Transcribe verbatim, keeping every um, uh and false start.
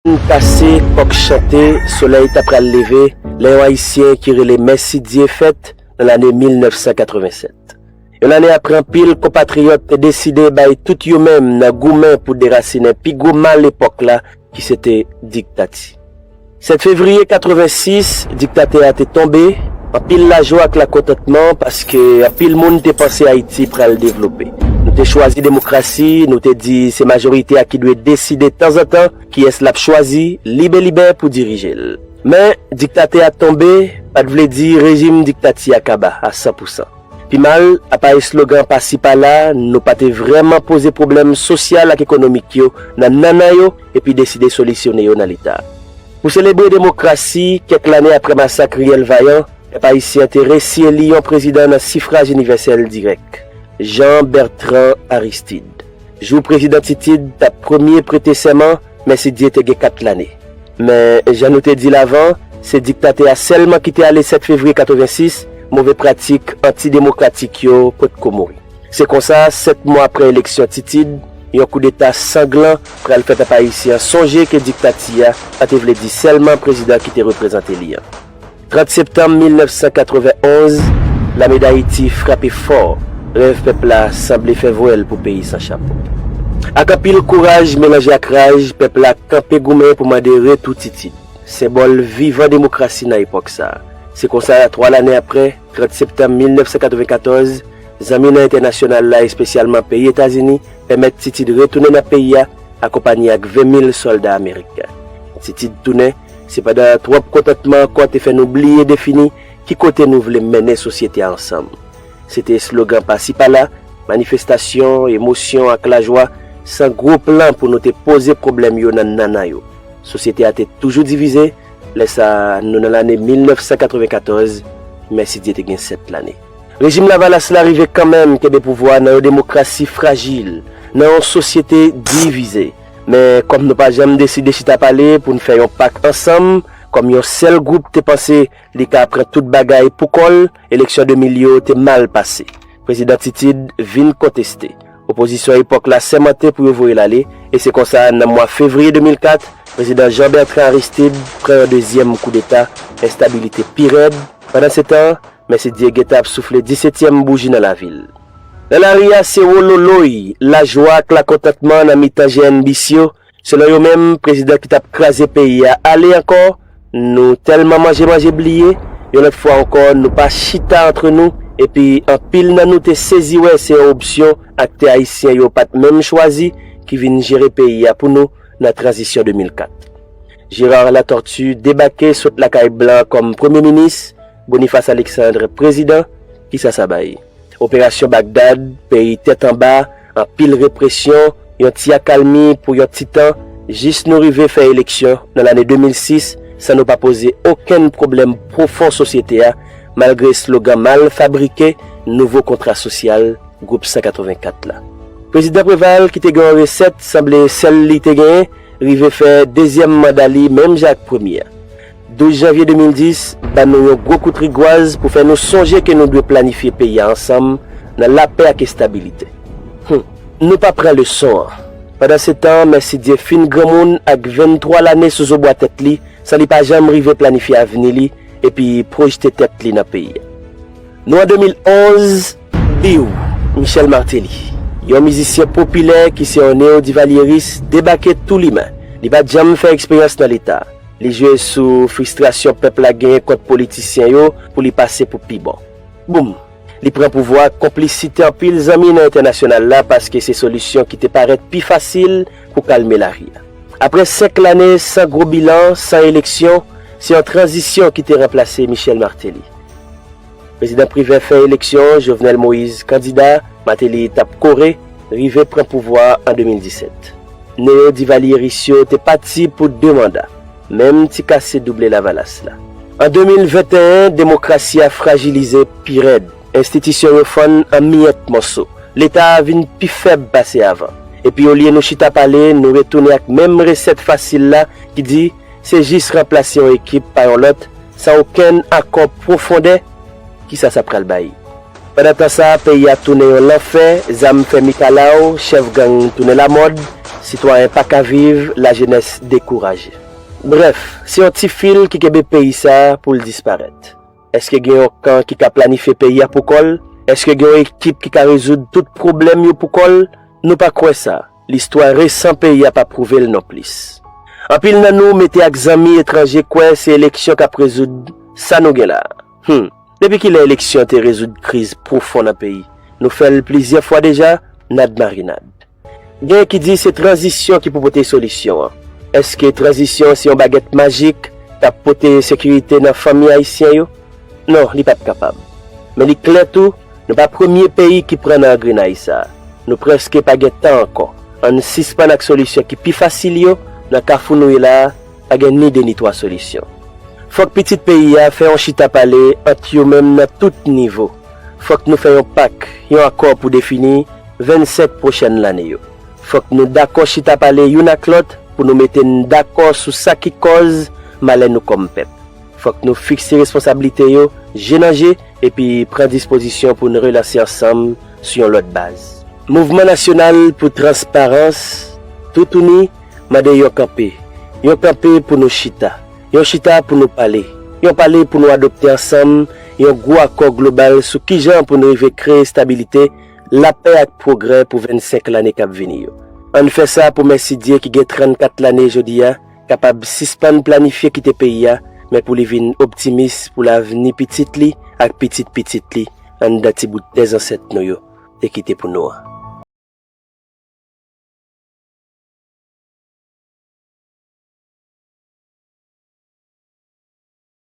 Lilòn kase, kòk chante, solèy ta pral leve, lè yon Ayisyen ki rele Mèsidye fèt nan lane mil nèf san katrevennsèt. Yon lane apre anpil konpatriyòt te deside bay tout yo menm nan goumen pou derasinen pi gwo mal epòk la ki se te diktati. Sèt fevriye katrevensis, diktatè a te tonbe, anpil lajwa ak lakontantman paske anpil moun te panse Ayiti pral devlope. Nou te chwazi demokrasi, nou te di se majorite a ki dwe deside tanzantan kiyès l ap chwazi libelibè pou dirije l. Men, diktatè a tonbe pa t vle di rejim diktati a kaba a san pou san. Pi mal, apa eslogan pasi pala, nou pa te vrèman poze pwoblèm sosyal ak ekonomik yo nan nannan yo epi deside solisyone yo nan Leta. Pou selebre demokrasi, kèk lane apre masak Riyèl Vayan, pèp ayisyen te resi eli yon prezidan nan sifraj inivèsèl dirèk, Jean Bertrand Aristide. Jou prezidan Titid t ap premye prete sèman, Mèsidye te gen kat lane. Men, jan nou te di l avan, se diktatè a sèlman ki te ale sèt fevriye katrevensis, move pratik antidemokratik yo potko mouri. Se konsa, sèt mwa apre eleksyon Titid, yon koudeta sanglan pral fè pèp ayisyen an sonje ke diktati a pa te vle di sèlman prezidan ki te reprezante li an. Trant septanm mil nèf san katrevenn onz, lame Dayiti frape fò. Rèv pèp la sanble fè vwèl pou peyi san chapo. Ak anpil kouraj melanje ak raj, pèp la kanpe goumen pou mande retou Titid, senbòl vivan demokrasi nan epòk sa a. Se konsa, twa lane apre, trant septanm mil nèf san katrevenn katòz, zanmi nan entènasyonal la, espesyalman peyi Etazini, pèmèt Titid retounen nan peyi a, akonpanye ak ven mil sòlda ameriken. Titid tounen, sepandan, twòp kontantman ankò te fè nou bliye defini ki kote nou vle mennen sosyete a ansanm. Se te eslogan pasi pala, manifestasyon, emosyon ak lajwa, san gwo plan pou nou te poze pwoblèm yo nan nannan yo. Sosyete a te toujou divize, lè sa a, nou nan lane mil nèf san katrevenn katòz, Mèsidye te gen sèt lane. Rejim Lavalas la rive kanmenm kenbe pouvwa nan yon demokrasi frajil, nan yon sosyete divize. Men, kòm nou pa janm deside chita pale pou n fè yon pak ansanm, kòm yon sèl gwoup te panse li ka pran tout bagay pou kò l, eleksyon de mil yo te mal pase. Prezidan Titid vin konteste. Opozisyon epòk la sèmante pou yo voye l ale, e se konsa, nan mwa fevriye de mil kat, prezidan Jean Bertrand Aristide pran yon dezyèm koudeta, enstabilite pi rèd. Pandansetan, Mèsidye gentan ap soufle disetyèm bouji nan lavil. Nan lari a, se wololoy, lajwa ak lakontantman nan mitan G N B C yo. Selon yo menm, prezidan ki t ap kraze peyi a ale ankò. Nou tèlman manje manje bliye, yon lòt fwa ankò, nou pa chita antre nou, epi anpil nan nou te sezi wè se yon opsyon aktè ayisyen yo pa t menm chwazi ki vin jere peyi a pou nou nan tranzisyon de mil kat. Gérard Latortue debake sot lakay blan kòm premye minis, Boniface Alexandre prezidan, kisa sa bay? Operasyon Bagdad, peyi tèt anba, anpil represyon, yon ti akalmi pou yon ti tan, jis nou rive fè eleksyon nan lane de mil sis, san nou pa poze okenn pwoblèm pwofon sosyete a, malgre eslogan mal fabrike, nouvo kontra sosyal, gwoup san katrevenn kat la. Prezidan Préval, ki te gen yon resèt, sanble sèl li te genyen, rive fè dezyèm manda li menm jan ak premye a. Douz janvye de mil dis ban nou yon gwo kout rigwaz pou fè nou sonje ke nou dwe planifye peyi a ansanm nan lapè ak estabilite. Hum, nou pa pran leson an. Pandansetan, Mèsidye fin granmoun ak venntwa lane sou zo bwa tèt li, san li pa janm rive planifye avni li epi pwojte tèt li nan peyi a. Nou an de mil onz, biw, Michel Martelly, yon mizisyen popilè ki se yon neodivalyeris, debake tou limen. Li pa t janm fè eksperyans nan Leta. Li jwe sou fristrasyon pèp la genyen kont politisyen yo pou li pase pou pi bon. Boum! Li pran pouvwa ak konplisite anpil zanmi nan entènasyonal la paske se solisyon ki te parèt pi fasil pou kalme lari a. Apre senk lane san gwo bilan, san eleksyon, se yon tranzisyon ki te ranplase Michel Martelly. Prezidan Privè fè eleksyon, Jovenel Moïse kandida, Martelly t ap kore, rive pran pouvwa an de mil disèt. Neyo-divalyeris yo te pati pou de manda, menm ti kase double Lavalas la. An de mil venteyen, demokrasi a frajilize pi rèd. Enstitisyon yo fann an miyèt moso. Leta a vin pi fèb pase avan. Epi olye nou chita pale, nou retounen ak menm resèt fasil la ki di se jis ranplase yon ekip pa yon lòt, san okenn akò pwofondè. Kisa sa pral bay? Pandan tan sa a, peyi a tounen yon lanfè, zam fè mikalaw, chèf gang tounen lamòd, Sitwayen pa ka viv, lajenès dekouraje. Brèf, se yon ti fil ki kenbe peyi sa a pou l disparèt. Èske gen yon kan ki ka planifye peyi a pou kò l? Èske gen yon ekip ki ka rezoud tout pwoblèm yo pou kò l? Nou pa kwè sa. Listwa resan peyi a pa pwouve l nonplis. Anpil nan nou mete ak zanmi etranje kwè se eleksyon k ap rezoud sa nou gen la a. Hum, depi kilè eleksyon te rezoud kriz pwofon nan peyi? Nou fè l plizyè fwa deja, nad marinad. Gen ki di se tranzisyon ki pou pote solisyon an. Èske tranzisyon se yon bagèt majik k ap pote sekirite nan fanmi ayisyen yo? Non, li p ap kapab. Men li klè tou, nou pa premye peyi ki pran nan angrenay sa a. Nou prèske pa gen tan ankò. Ann sispann ak solisyon ki pi fasil yo, nan kafou nou ye la a, pa gen ni de ni twa solisyon. Fòk pitit peyi a fè yon chita pale ant yo menm nan tout nivo. Fòk nou fè yon pak, yon akò pou defini vennsenk pwochèn lane yo. Fòk nou dakò chita pale youn ak lòt pou nou mete n dakò sou sa ki kòz malè nou kòm pèp. Fòk nou fikse responsablite yo, je nan je, epi pran dispozisyon pou n relanse ansanm sou yon lòt baz. Mouvman Nasyonal pou Transparans, Toutouni, mande yon kanpe. Yon kanpe pou nou chita. Yon chita pou nou pale. Yon pale pou nou adopte ansanm yon gwo akò global sou kijan pou n rive kreye estabilite, lapè ak pwogrè pou vennsenk lane k ap vini yo. Ann fè sa pou Mèsidye ki gen trannkat lane jodi a kapab sispann planifye kite peyi a, men pou li vin optimis pou lavni pitit li ak pitit pitit li anndan ti bout tè zansèt nou yo te kite pou nou an.